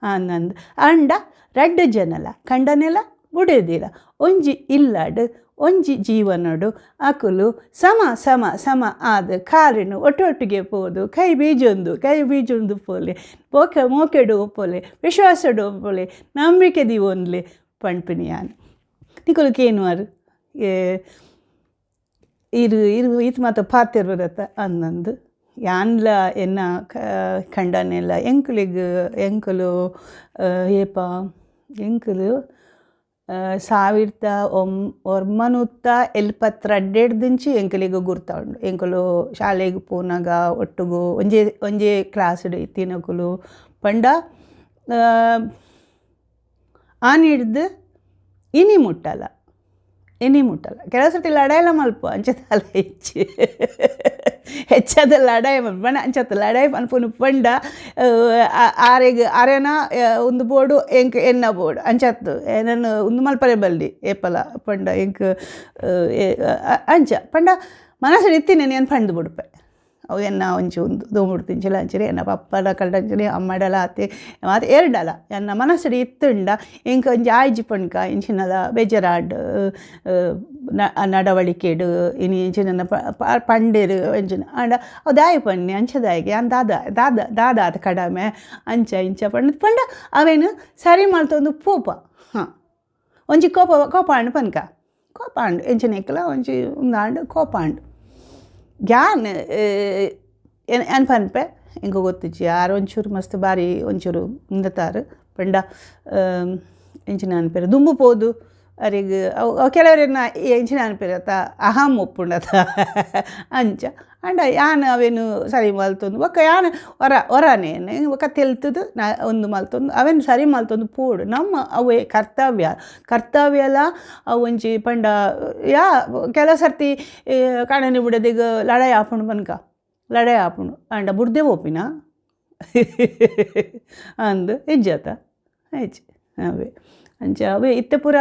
ಅಂದಂದು ಆಂಡ ರಡ್ಡ್ ಜನಲ ಕಂಡನೆಲ ಬುಡೆದಿಲ ಒಂಜಿ ಇಲ್ಲಡ್ ಒಂಜಿ ಜೀವನಡು ಅಕುಲು ಸಮ ಸಮ ಸಮ ಆದ್ ಕಾರಿನು ಒಟ್ಟೊಟ್ಟಿಗೆ ಪೋದು ಕೈ ಬೀಜೊಂದು ಪೋಲೆ ಮೋಕೆಡು ಒಪ್ಪೊಲೆ ವಿಶ್ವಾಸಡು ಒಪ್ಪೊಲೆ ನಂಬಿಕೆ ದೀವೊನ್ಲೆ ಪನ್ಪಿನಿ ಯಾನ್ ನಿಕುಲು ಕೇನುವರ್ ಇರು ಇರು ಈತ್ ಮಾತ ಪಾತೆರ್ವರತ ಅಂದಂದು ಯಾನ್ಲ ಎನ್ನ ಕಂಡನೆಲ್ಲ ಎಂಕುಲೆಗ್ ಎಂಕುಲು ಏಪ ಎಂಕುಲು 1972 ಎಂಕುಲೆಗ್ ಗುರ್ತ ಉಂಡು ಎಂಕುಲು ಶಾಲೆಗ್ ಪೋನಾಗ ಒಟ್ಟುಗು ಒಂಜೇ ಒಂಜೇ ಕ್ಲಾಸ್ಡ್ ಇತ್ತಿನಕುಲು ಪಂಡ ಆನಿಡ್ದು ಇನಿ ಮುಟ್ಟಲ ಇನಿ ಮುಟ್ಟಲ ಕೆಲವು ಸರ್ತಿ ಲಡಾಯಿಲ ಮಲ್ಪ ಅಂಚ ದಾಲ ಹೆಚ್ಚು ಹೆಚ್ಚಾದ ಲಡಾಯಿ ಮಲ್ಪ ಅಂಚತ್ತ ಲಡಾಯಿ ಪನ್ಪುನು ಪಂಡ ಆರೆಗ್ ಆರೆನ ಒಂದು ಬೋಡು ಎಂಕ್ ಎನ್ನ ಬೋಡು ಅಂಚತ್ತು ಎನನ್ ಉಂದು ಮಲ್ಪರೆ ಬಲ್ಲಿ ಏಪಲ ಪಂಡ ಎಂಕ್ ಅಂಚ ಪಂಡ ಮನಸ್ಸು ಇತ್ತಿನೇನು ಏನು ಪಂಡ್ದು ಬುಡ್ಪೆ ಅವು ಎನ್ನ ಒಂಚಿ ಒಂದು ದೂಮುಡ್ತಿಂಚಿಲ ಅಂಚನೆ ಎನ್ನ ಪಪ್ಪನ ಕಲ್ಡಂಚನೆ ಅಮ್ಮಡಲ ಆತೆ ಮಾತೆ ಎರಡಲ ಎನ್ನ ಮನಸ್ಸು ಇತ್ತುಂಡ ಎಂಕ್ ಒಂಜಿ ಆಯ್ಜಿ ಪಣ್ಕ ಇಂಚಿನಲ ಬೇಜಾರಾಡ್ ನಡವಳಿಕೆಡು ಇನಿ ಇಂಚಿನ ಪಂಡೇರು ಅಂಚಿನ ಆಂಡ ಅವು ದಾಯಿ ಪನ್ನಿ ಅಂಚದಾಯಿಗೆ ಅನ್ ದಾದ ದಾದ ದಾದ ಆತ ಕಡಮೆ ಅಂಚ ಇಂಚ ಪಂಡ ಪಂಡ ಅವೇನು ಸರಿ ಮಲ್ತೊಂದು ಪೋಪ ಹಾಂ ಒಂಜಿ ಕೋಪ ಕೋಪ ಆಂಡ್ ಪನ್ಕ ಕೋಪ ಆಂಡ್ ಎಂಚಿನ ಎಕ್ಕಲ ಒಂಜಿ ಉಂದಾಂಡ್ ಕೋಪ ಆಂಡ್ ಯಾನ್ ಏನ್ ಪನ್ಪೆ ಎಂಕ್ ಗೊತ್ತಿಜ್ಜಿ ಆರ್ ಒಂಚೂರು ಮಸ್ತ್ ಬಾರಿ ಒಂಚೂರು ಉಂದತಾರು ಪಂಡ ಎಂಚಿನ ಅನ್ಪೆರ್ ದುಂಬು ಪೋದು ಅರೆಗ್ ಅವು ಕೆಲವರೆನ್ನ ಎಂಚಿನ ಅನ್ಪೆರ್ ಅತ್ತ ಅಹಂ ಒಪ್ಪುಂಡತ ಅಂಚ ಆಂಡ ಯಾನ್ ಅವೇನು ಸರಿ ಮಲ್ತೊಂದು ಬೊಕ್ಕ ಯಾನ್ ಒರ ಒರನೇ ಬೊಕ್ಕ ತೆಲ್ತುದು ನಾ ಒಂದು ಮಲ್ತೊಂದು ಅವೇನು ಸರಿ ಮಲ್ತೊಂದು ಪೋಡು ನಮ್ಮ ಅವೇ ಕರ್ತವ್ಯ ಕರ್ತವ್ಯಲ ಅವು ಒಂಜಿ ಪಂಡ ಯಾ ಕೆಲವು ಸರ್ತಿ ಕಾಣನೆ ಬುಡದಿಗ್ ಲಡಾಯಿ ಆಪುಂಡು ಪನ್ಕ ಲಡಾಯಿ ಆಪುಂಡು ಆಂಡ ಬುಡ್ದೆ ಪೋಪಿನ ಅಂದ್ ಇಜ್ಜತ ಇಜ್ಜಿ ಅವೇ. ಅಂಚ ಅವೇ ಇತ್ತೆ ಪೂರ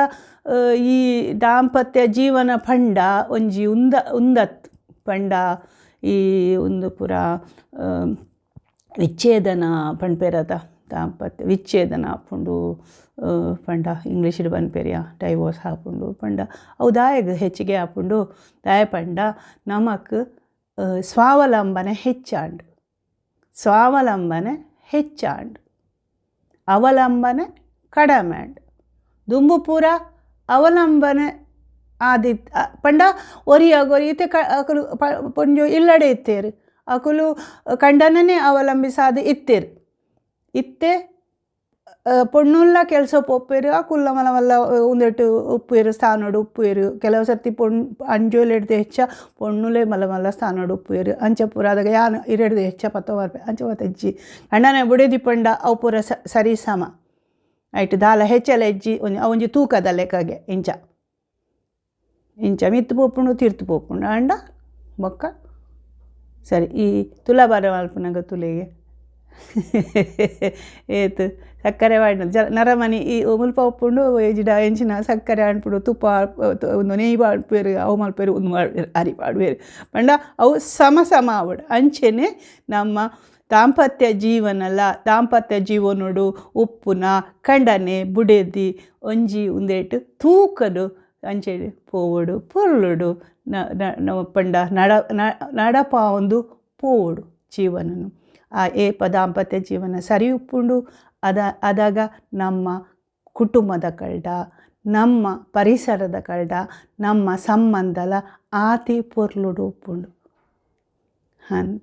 ಈ ದಾಂಪತ್ಯ ಜೀವನ ಪಂಡ ಒಂಜಿ ಉಂದ ಉಂದತ್ ಪಂಡ ಈ ಒಂದು ಪೂರ ವಿಚ್ಛೇದನ ಪನ್ಪೆರತ ದಾಂಪತ್ಯ ವಿಚ್ಛೇದನ ಆಪುಂಡು ಪಂಡ ಇಂಗ್ಲೀಷಿಡ್ ಪನ್ಪೆರಿಯ ಡೈವೋರ್ಸ್ ಆಪುಂಡು ಪಂಡ ಅವು ದಾಯೆಗ್ ಹೆಚ್ಚಿಗೆ ಆಪುಂಡು ದಾಯೆ ಪಂಡ ನಮಕ್ ಸ್ವಾವಲಂಬನೆ ಹೆಚ್ಚಾಂಡ್ ಸ್ವಾವಲಂಬನೆ ಹೆಚ್ಚಾಂಡ್ ಅವಲಂಬನೆ ಕಡಮೆ ಆಂಡ್ ದುಂಬು ಪೂರ ಅವಲಂಬನೆ ಆದಿತ್ ಪಂಡ ಒರಿಯಾಗ ಒರಿ ಇತ್ತೆ ಅಕುಲು ಪೊಂಜೊ ಇಲ್ಲಡೆ ಇತ್ತೇರು ಅಕುಲು ಕಂಡನನೇ ಅವಲಂಬಿಸಾದ್ ಇತ್ತೇರು ಇತ್ತೆ ಪೊಣ್ಣುಲ್ಲ ಕೆಲಸ ಪೋಪೆರು ಅಕುಲ್ಲ ಮಲ್ಲ ಮಲ್ಲ ಉಂದೆಟ್ ಉಪ್ಪುವೆರು ಸ್ಥಾನಡ್ ಉಪ್ಪುವೆರು ಕೆಲವು ಸರ್ತಿ ಪೊಣ್ಣು ಅಂಜೋಲೆಡ್ದ್ ಹೆಚ್ಚ ಪೊಣ್ಣುಲೆ ಮಲ್ಲ ಮಲ್ಲ ಸ್ಥಾನಡ್ ಉಪ್ಪುವೆರು ಅಂಚ ಪೂರ ಅದಗ ಯಾನ್ ಇರೆಡ್ದ್ ಹೆಚ್ಚ ಪತ್ತ ಬರ್ಪೆ ಅಂಚ ಪತ್ತ ಇಜ್ಜಿ ಕಂಡನೆ ಬುಡೆದಿ ಪಂಡ ಅವು ಪೂರ ಸರಿ ಸಮ ಐಟ್ ದಾಲ ಹೆಚ್ಚಲ ಇಜ್ಜಿ ಒಂಜಿ ಅವೊಂಜಿ ತೂಕದ ಲೆಕ್ಕಗೆ ಇಂಚ ಇಂಚ ಮಿತ್ತ್ ಪೋಪುಂಡು ತಿರ್ತ್ ಪೋಪುಂಡು ಆಂಡ ಬೊಕ್ಕ ಸರಿ ಈ ತುಲಾಭಾರ ಮಲ್ಪುನಗ ತುಲೆಗೆ ಏತ್ ಸಕ್ಕರೆ ಪಾಡ್ನ ಜ ನರಮನಿ ಈ ಮುಲ್ಪ ಉಪ್ಪುಂಡು ಏಜಿಡ ಎಂಚಿನ ಸಕ್ಕರೆ ಅನ್ಪುಂಡು ತುಪ್ಪ ಉಂದು ನೆಯ್ಯಿ ಪಾಡ್ಪೆರ್ ಅವು ಮಲ್ಪೆರ್ ಉಂದು ಮಲ್ಪೆರ್ ಅರಿ ಪಾಡ್ವೆರ್ ಪಂಡ ಅವು ಸಮ ಸಮ ಆವಡ್ ಅಂಚೆನೆ ನಮ್ಮ ದಾಂಪತ್ಯ ಜೀವನಲ ದಾಂಪತ್ಯ ಜೀವನೊಡು ಉಪ್ಪುನ ಕಂಡನೆ ಬುಡೆದಿ ಒಂಜಿ ಉಂದೆಟ್ ತೂಕಡು ಅಂಚೆನೆ ಪೋವೊಡು ಪೊರ್ಲುಡು ಪಂಡ ನಡಪಾವೊಂದು ಪೋವೊಡು ಜೀವನನು ಆ ಏಪ ದಾಂಪತ್ಯ ಜೀವನ ಸರಿ ಉಪ್ಪುಂಡು ಅದಾಗ ನಮ್ಮ ಕುಟುಂಬದ ಕಲ್ಡ ನಮ್ಮ ಪರಿಸರದ ಕಲ್ಡ ನಮ್ಮ ಸಂಬಂಧಲ ಆತಿ ಪೊರ್ಲುಡು ಉಪ್ಪುಂಡು ಅಂದ್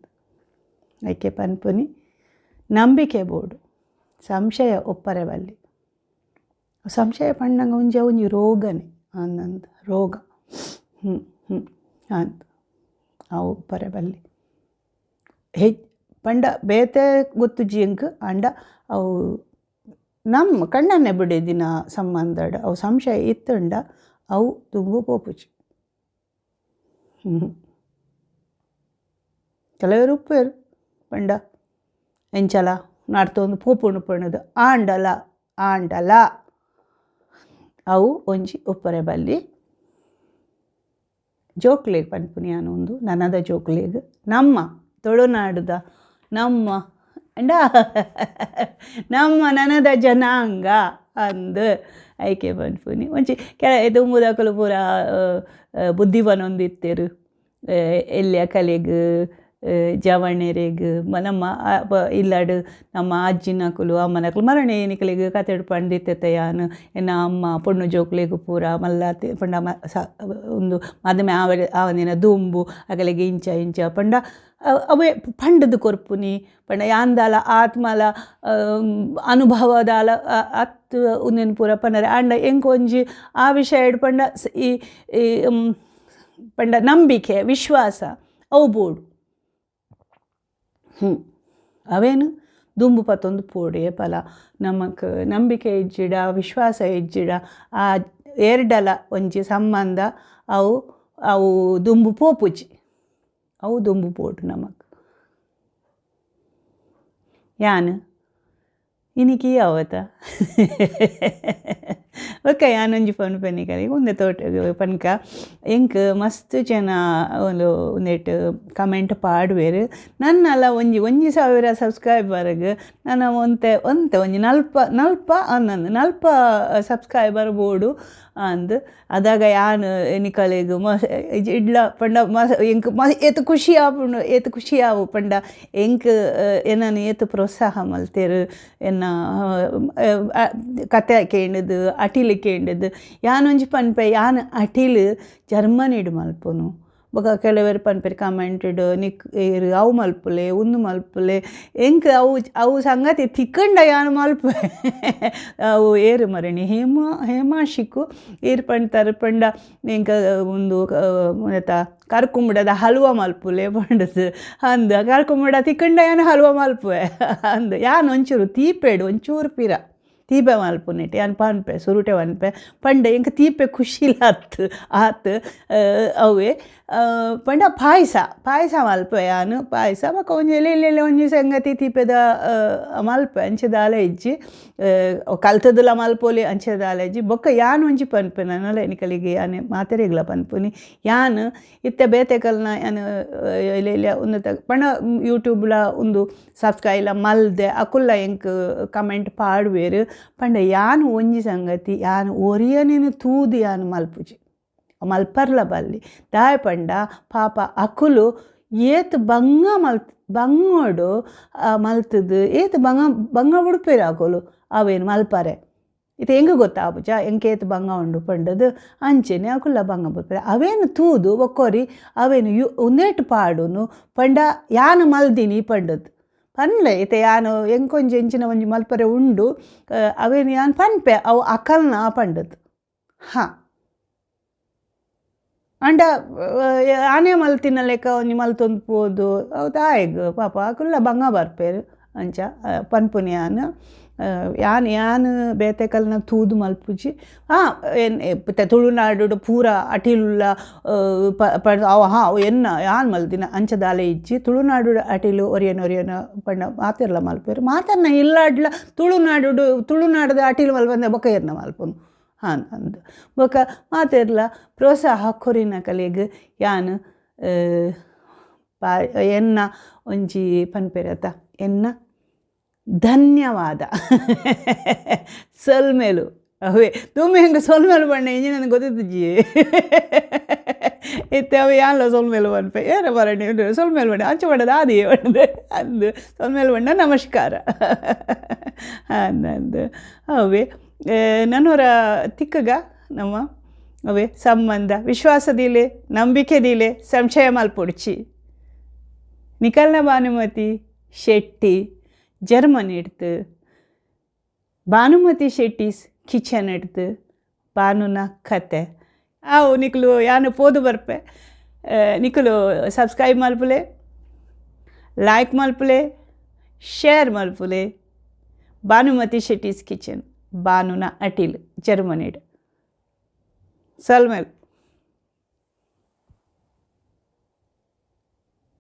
ಐಕೆ ಪನ್ಪುನಿ ನಂಬಿಕೆ ಬೋಡು ಸಂಶಯ ಒಪ್ಪರೆ ಬಲ್ಲಿ ಸಂಶಯ ಪಂಡಂಗ ಒಂಜಿ ಒಂಜಿ ರೋಗನೆ ಅಂದಂದು ರೋಗ ಹ್ಞೂ ಹ್ಞೂ ಅಂದ್ ಅವು ಒಪ್ಪರೆ ಬಲ್ಲಿ ಹೆಚ್ಚು ಪಂಡ ಬೇತೆ ಗೊತ್ತುಜ್ಜಿ ಎಂಕ್ ಆಂಡ ಅವು ನಮ್ಮ ಕಣ್ಣನೆ ಬುಡೆದಿನ ಸಂಬಂಧಡ್ ಅವು ಸಂಶಯ ಇತ್ತುಂಡ ಅವು ದುಂಬು ಪೋಪುಜಿ. ಕೆಲವೆರ್ ಉಪ್ಪುವೆರ್ ಪಂಡ ಎಂಚಲ ನಡ್ತೊಂದು ಪೋಪುಂಡು ಪಂಡುದು ಆಂಡಲ ಆಂಡಲ ಅವು ಒಂಜಿ ಉಪ್ಪರೆ ಬಲ್ಲಿ ಜೋಕ್ಲೆಗ್ ಪನ್ಪುನಿ ಯಾನ್ ಉಂದು ನನದ ಜೋಕ್ಲೆಗ್ ನಮ್ಮ ತುಳುನಾಡುದ ನಮ್ಮ ಅಂಡ ನಮ್ಮ ನನದ ಜನಾಂಗ ಅಂದ್ ಐಕೆ ಪನ್ಪುನಿ ಒಂಜಿ ಕೆಲ ದುಂಬುದಕುಲು ಪೂರ ಬುದ್ಧಿ ಬನೊಂದಿತ್ತೆರ್ ಎಲ್ಯ ಕಲೆಗ್ ಜವಣೆರೆಗ್ ನಮ್ಮ ಇಲ್ಲಡ್ ನಮ್ಮ ಅಜ್ಜಿನಕುಲು ಅಮ್ಮನಕುಲು ಮರಣೆ ನಿಕಲೆಗ್ ಕತೆಡ್ ಪಂಡಿತ್ತೆತ್ತ ಯಾನ್ ಎನ್ನ ಅಮ್ಮ ಪೊಣ್ಣು ಜೋಕ್ಲೆಗ್ ಪೂರ ಮಲ್ಲ ಪಂಡ ಉಂದು ಮದಿಮೆ ಆವರೆ ಆವಂದಿನ ದುಂಬು ಅಕಲೆಗ್ ಇಂಚ ಇಂಚ ಪಂಡ ಅವೇ ಪಂಡುದು ಕೊರ್ಪುನಿ ಪಂಡ ಯಾನ್ ದಾಲ ಆತ್ಮಲ ಅನುಭವದಾಲ ಅತ್ ಉಂದೆನ್ ಪೂರ ಪನರೆ ಆಂಡ ಎಂಕ್ ಒಂಜಿ ಆ ವಿಷಯಡ್ ಪಂಡ ಈ ಪಂಡ ನಂಬಿಕೆ ವಿಶ್ವಾಸ ಅವು ಬೋಡು. ಅವೇನು ದುಂಬು ಪತ್ತೊಂದು ಪೋಡು ಏಪಲ ನಮಕ್ ನಂಬಿಕೆ ಇಜ್ಜಿಡ ವಿಶ್ವಾಸ ಇಜ್ಜಿಡ ಆ ಏರ್ಡಲ ಒಂಜಿ ಸಂಬಂಧ ಅವು ಅವು ದುಂಬು ಪೋಪುಜಿ ಅವು ದುಂಬು ಪೋಡು ನಮಕ್. ಯಾನ್ ಇನಿಕಿ ಅವತ ಬೊಕ್ಕ ಯಾನೊಂಜಿ ಪನ್ಪೆ ನಿಕಲೆಗ್ ಉಂದೆ ತೋಟ ಪನ್ಕ ಎಂಕ್ ಮಸ್ತ್ ಜನ ಉಂದು ಉಂದೆಟ್ ಕಮೆಂಟ್ ಪಾಡುವೆರ್ ನನ್ನಲ ಒಂಜಿ ಒಂಜಿ ಸಾವಿರ ಸಬ್ಸ್ಕ್ರೈಬರ್ಗ್ ನನ ಒಂತೆ ಒಂತೆ ಒಂಜಿ ನಲ್ಪ ನಲ್ಪ ಅಂದಂದು ನಲ್ಪ ಸಬ್ಸ್ಕ್ರೈಬರ್ ಬೋಡು ಅಂದ್ ಅದಾಗ ಯಾನ್ ನಿಕಲೆಗ್ ಇಡ್ಲ ಪಂಡ ಎಂಕ್ ಏತ್ ಖುಷಿ ಆಪುಂಡು ಏತ್ ಖುಷಿ ಆವು ಪಂಡ ಎಂಕ್ ಎನ್ನನ್ ಏತ್ ಪ್ರೋತ್ಸಾಹ ಮಲ್ತೆರ್ ಎನ್ನ ಕತೆ ಕೇಂಡುದು ಅಟಿಲ್ ಕೇಂಡುದು ಯಾನೊಂಜಿ ಪನ್ಪೆ ಯಾನ್ ಅಟಿಲ್ ಜರ್ಮನಿಡ್ ಮಲ್ಪುನು ಬೊಕ ಕೆಲವೆರ್ ಪನ್ಪೆರ್ ಕಮೆಂಟೆಡ್ ನಿಕ್ ಏರ್ ಅವು ಮಲ್ಪುಲೆ ಉಂದು ಮಲ್ಪುಲೆ ಎಂಕ್ ಅವು ಅವು ಸಂಗತಿ ತಿಕ್ಕಂಡ ಯಾನ್ ಮಲ್ಪುವೆ ಅವು ಏರ್ ಮರಣಿ ಹೇಮಾ ಹೇಮಾಶಿಕು ಏರ್ ಪಂತರ್ ಪಂಡ ಎಂಕ್ ಉಂದು ಎಂತ ಕರ್ಕುಂಬುಡದ ಹಲ್ವ ಮಲ್ಪುಲೆ ಪಂಡುದು ಅಂದ್ ಕರ್ಕುಂಬುಡ ತಿಕ್ಕಂಡ ಯಾನ್ ಹಲ್ವ ಮಲ್ಪುವೆ ಅಂದ್ ಯಾನ್ ಒಂಚೂರು ತೀಪೆಡ್ ಒಂಚೂರು ಪಿರ ತೀಪೆ ಮಲ್ಪುನೆಟ್ ಯಾನ್ ಪನ್ಪೆ ಸುರುಟೆ ಪನ್ಪೆ ಪಂಡ ಎಂಕ್ ತೀಪೆ ಖುಷಿಲಾತ್ ಆತ್ ಅವ್ವೆ ಪಂಡ ಪಾಯಸ ಪಾಯಸ ಮಲ್ಪೆ ಯಾನ್ ಪಾಯಸ ಬೊಕ ಒಂಜಿ ಎಲ್ಯ ಎಲ್ಯ ಒಂಜಿ ಸಂಗತಿ ತೀಪೆದ ಮಲ್ಪೆ ಅಂಚ ದಾಲ ಇಜ್ಜಿ ಕಲ್ತುದುಲ ಮಲ್ಪೊಲಿ ಅಂಚ ದಾಲ ಇಜ್ಜಿ ಬೊಕ್ಕ ಯಾನ್ ಒಂಜಿ ಪನ್ಪೆ ನನಲ ನಿಕಲಿಗೆ ಯಾನ್ ಮಾತೆರೆಗ್ಲ ಪನ್ಪುನಿ ಯಾನ್ ಇತ್ತೆ ಬೇತೆ ಕಲ್ನ ಯಾನ್ ಎಲ್ಯ ಎಲ್ಯ ಉಂದು ಪಂಡ ಯೂಟ್ಯೂಬ್ಲ ಉಂದು ಸಬ್ಸ್ಕ್ರೈಬ್ಲ ಮಲ್ದೆ ಅಕುಲ್ಲ ಎಂಕ್ ಕಮೆಂಟ್ ಪಾಡುವೆರ್ ಪಂಡ ಯಾನ್ ಒಂಜಿ ಸಂಗತಿ ಯಾನ್ ಒರಿಯನೇನು ತೂದು ಯಾನ್ ಮಲ್ಪುಜಿ ಮಲ್ಪರ್ಲ ಬಲ್ಲಿ ದಾಯೆ ಪಂಡ ಪಾಪ ಅಕುಲು ಏತ್ ಬಂಗ ಬಂಗೋಡು ಮಲ್ತದು ಏತ್ ಬಂಗ ಬಂಗ ಉಡುಪೇರು ಅಕುಲು ಅವೇನು ಮಲ್ಪರೆ ಇತ್ತೆ ಎಂಕ್ ಗೊತ್ತಾಪುಜ ಎಂಕ್ ಏತ್ ಬಂಗ ಉಂಡು ಪಂಡದು ಅಂಚೆನೆ ಅಕುಲ್ಲ ಬಂಗ ಬುಡ್ಪೆರ್ ಅವೇನು ತೂದು ಒಕ್ಕೊರಿ ಅವೇನು you ಉಂದೇಟ್ ಪಾಡುನು ಪಂಡ ಯಾನ್ ಮಲ್ದಿನಿ ಪಂಡದು ಪನ್ಲೆ ಇತ್ತೆ ಯಾನ್ ಎಂಕೊಂಜಿ ಎಂಚಿನ ಒಂಜಿ ಮಲ್ಪರೆ ಉಂಡು ಅವೇನು ಯಾನ್ ಪನ್ಪೆ ಅವು ಅಕಲ್ನ ಪಂಡದು ಹಾಂ ಆಂಡ ಆನೆ ಮಲ್ತಿನ ಲೆಕ್ಕ ಒಂಜಿ ಮಲ್ತೊಂದು ಪೋದು ಅವು ದಾಯೆಗ್ ಪಾಪ ಅಕುಲ್ಲ ಬಂಗ ಬರ್ಪೆರ್ ಅಂಚ ಪನ್ಪುನಿ ಯಾನ್ ಯಾನ್ ಯಾನ್ ಬೇತೆ ಕಲ್ನ ತೂದು ಮಲ್ಪುಜಿ ಇತ್ತೆ ತುಳುನಾಡು ಪೂರ ಅಟಿಲುಲ್ಲ ಅವು ಹಾಂ ಎನ್ನ ಯಾನ್ ಮಲ್ದಿನ ಅಂಚ ದಾಲ ಇಜ್ಜಿ ತುಳುನಾಡು ಅಟಿಲು ಒರಿಯನ ಒರಿಯನ ಪಂಡ ಮಾತೆರ್ಲ ಮಲ್ಪೆರ್ ಮಾತೆರ್ನ ಇಲ್ಲಾಡ್ಲ ತುಳುನಾಡು ತುಳುನಾಡದ ಅಟಿಲು ಮಲ್ಪಂದೆ ಬೊಕ ಏರ್ನ ಮಲ್ಪುನು ಹಾಂ ಅಂದ್ ಬೊಕ ಮಾತೆರ್ಲ ಪ್ರೋತ್ಸಾಹ ಕೊರಿನ ಕಲೆಗ್ ಯಾನ್ ಎನ್ನ ಒಂಜಿ ಪನ್ಪೆರತ ಎನ್ನ ಧನ್ಯವಾದ ಸೊಲ್ಮೆಲು ಅವೇ ದುಮ್ಮೆ ಹೆಂಗೆ ಸೊಲ್ಮೆಲು ಬಣ್ಣ ಇಂಜಿ ನನಗೆ ಗೊತ್ತಿಜ್ಜಿ ಇತ್ತೆ ಅವೆ ಯಾನ್ಲ ಸೊಲ್ಮೆಲು ಪನ್ಪೆ ಏರ ಬರಣಿ ಸೊಲ್ಮೆಲು ಬಣ್ಣ ಅಂಚ ಬಣ್ಣದ ಆದಿ ಬಣ್ಣದ ಅಂದು ಸೊಲ್ಮೆಲು ಬಣ್ಣ ನಮಸ್ಕಾರ ಅಂದಂದು ಅವೇ ನನೊರ ತಿಕ್ಕಗ ನಮ್ಮ ಅವೇ ಸಂಬಂಧ ವಿಶ್ವಾಸದಿಲೆ ನಂಬಿಕೆದಿಲೆ ಸಂಶಯ ಮಲ್ಪೊಡ್ಚಿ ನಿಕಲ್ನ ಭಾನುಮತಿ ಶೆಟ್ಟಿ ಜರ್ಮನಿ ಇಡ್ತು ಭಾನುಮತಿ ಶೆಟ್ಟೀಸ್ ಕಿಚನ್ ಇಡ್ತು ಭಾನುನ ಕತೆ ಆವು ನಿಕುಲು ಯಾನು ಪೋದು ಬರ್ಪೆ ನಿಕುಲು ಸಬ್ಸ್ಕ್ರೈಬ್ ಮಲ್ಪುಲೆ ಲೈಕ್ ಮಲ್ಪುಲೆ ಶೇರ್ ಮಲ್ಪುಲೆ ಭಾನುಮತಿ ಶೆಟ್ಟೀಸ್ ಕಿಚನ್ ಭಾನುನ ಅಟಿಲ್ ಜರ್ಮನಿಡ್ ಸಲ್ಮೇಲ್.